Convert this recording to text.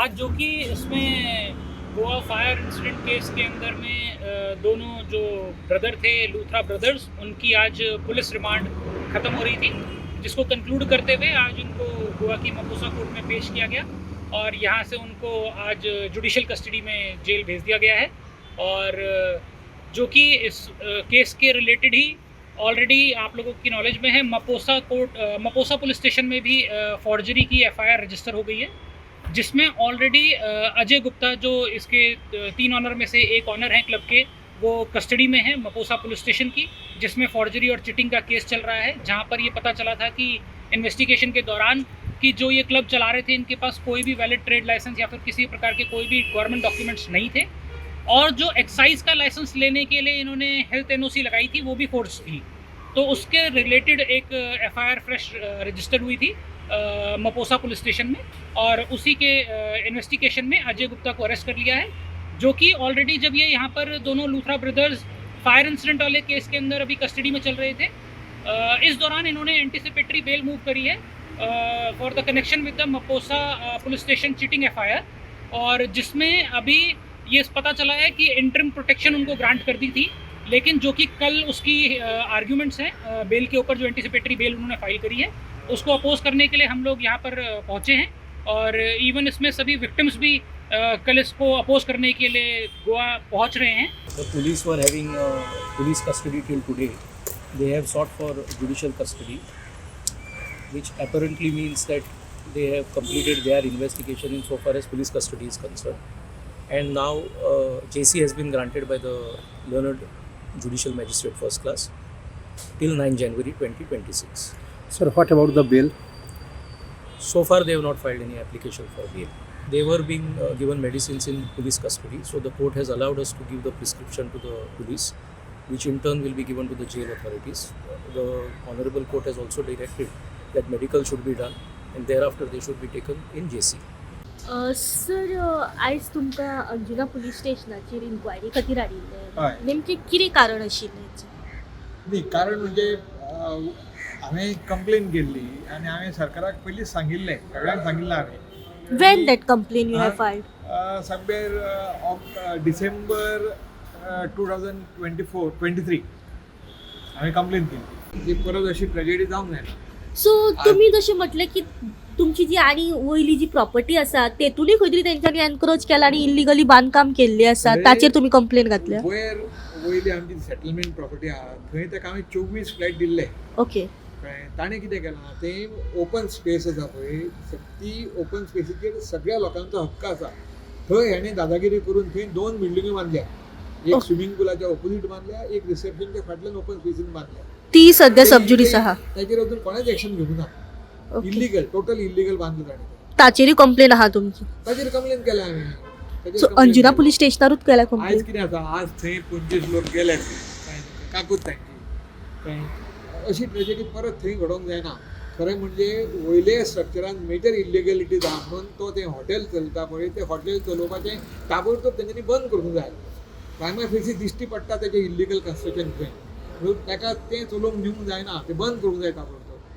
आज जो कि इसमें गोवा फायर इंसिडेंट केस के अंदर में दोनों जो ब्रदर थे, लूथरा ब्रदर्स, उनकी आज पुलिस रिमांड ख़त्म हो रही थी, जिसको कंक्लूड करते हुए आज उनको गोवा की मपोसा कोर्ट में पेश किया गया और यहाँ से उनको आज जुडिशियल कस्टडी में जेल भेज दिया गया है। और जो कि इस केस के रिलेटेड ही ऑलरेडी आप लोगों की नॉलेज में है, मपोसा कोर्ट, मपोसा पुलिस स्टेशन में भी फॉर्जरी की एफआईआर रजिस्टर हो गई है, जिसमें ऑलरेडी अजय गुप्ता, जो इसके तीन ऑनर में से एक ऑनर हैं क्लब के, वो कस्टडी में है मपोसा पुलिस स्टेशन की, जिसमें फॉर्जरी और चिटिंग का केस चल रहा है, जहां पर ये पता चला था कि इन्वेस्टिगेशन के दौरान कि जो ये क्लब चला रहे थे, इनके पास कोई भी वैलिड ट्रेड लाइसेंस या फिर किसी प्रकार के कोई भी गवर्नमेंट डॉक्यूमेंट्स नहीं थे और जो एक्साइज का लाइसेंस लेने के लिए इन्होंने हेल्थ एनओसी लगाई थी, वो भी फोर्ज थी। तो उसके रिलेटेड एक एफआईआर फ्रेश रजिस्टर हुई थी मपोसा पुलिस स्टेशन में और उसी के इन्वेस्टिगेशन में अजय गुप्ता को अरेस्ट कर लिया है, जो कि ऑलरेडी जब ये यहाँ पर दोनों लूथरा ब्रदर्स फायर इंसिडेंट वाले केस के अंदर अभी कस्टडी में चल रहे थे, इस दौरान इन्होंने एंटिसिपेटरी बेल मूव करी है for the connection with the Mapusa police station cheating FIR और जिसमें अभी ये पता चला है कि इंटरिम प्रोटेक्शन उनको ग्रांट कर दी थी, लेकिन जो कि कल उसकी आर्ग्यूमेंट्स हैं बेल के ऊपर, जो एंटिसिपेटरी बेल उन्होंने फाइल करी है, उसको अपोज करने के लिए हम लोग यहाँ पर पहुँचे हैं। और इवन इसमें सभी विक्टिम्स भी कल इसको अपोज करने के लिए गोवा पहुँच रहे हैं। The police were having police custody till today. They have sought for judicial custody, which apparently means that they have completed their investigation in so far as police custody is concerned. And now JC has been granted by the learned judicial magistrate first class till 9 January 2026. Sir, what about the bail? So far, they have not filed any application for bail. They were being given medicines in police custody, so the court has allowed us to give the prescription to the police, which in turn will be given to the jail authorities. The honorable court has also directed that medical should be done and thereafter they should be taken in JC. Sir, आयज तुमकां Anjuna police स्टेशनाचेर enquiry खातीर हाडिल्लें. नेमकें कितें कारण आशिल्लें? न्ही, कारण म्हणजे हांवें कंप्लेन केल्ली आनी हांवें सरकाराक पयलींच सांगिल्लें, सगळ्यांक सांगिल्लें हांवें. When that complain you have filed? Somewhere of December 2024, 23 हांवें कंप्लेन केल्ली की परत अशी ट्रेजेडी जावंक जायना. सो तुमी जशें म्हटलें की तुमची जी आनी वयली जी प्रॉपर्टी आसा, तेतूनय खंय तरी तेंच्यांनी एनक्रोच केला आनी इल्लिगली बांदकाम केल्लें आसा, ताचेर तुमी कंप्लेन घातल्या? वयर वयली आमची सेटलमेंट प्रॉपर्टी आहा, थंय ताका हांवें 24 फ्लॅट दिल्ले. कळ्ळें? ताणें कितें केलां, तें ओपन स्पेस आसा पळय, ती ओपन स्पेसीचेर सगळ्या लोकांचो हक्क आसा. थंय हेणें दादागिरी करून थंय दोन बिल्डिंग्यो बांदल्या. एक स्विमींग पुलाच्या ऑपोजीट बांदल्या, एक रिसेप्शनच्या फाटल्यान ओपन स्पेसीन बांदल्या. ती सध्या सबज्युडीस आहा? ताचेर अजून कोणेच एक्शन घेवंक ना. इल्लिगल, टोटल इल्लिगल बांदलं ताणें तें. ताचेरूय कंप्लेन आहा तुमची? ताचेर कंप्लेन केल्या हांवें. ताचेर सो complain Anjuna केल्या. पुलीस स्टेशनारूच केल्या आयज कंप्लेन? कितें आसा, आज थंय 25 लोक गेले, काकूत तांची. कळ्ळें? अशी ट्रेजेडी परत थंय घडोवंक जायना. खरें म्हणजे वयले स्ट्रक्चरान मेजर इल्लिगलिटीज आहा म्हणून तो तें हॉटेल चलता पळय, तें हॉटेल चलोवपाचें ताबडतोब तेंच्यांनी बंद करूंक जाय. प्रायमा फेसी दिश्टी पडटा तेजें इल्लिगल कन्स्ट्रक्शन थंय, म्हणून ताका तें चलोवंक दिवंक जायना, तें बंद करूंक जाय ताबडतोब.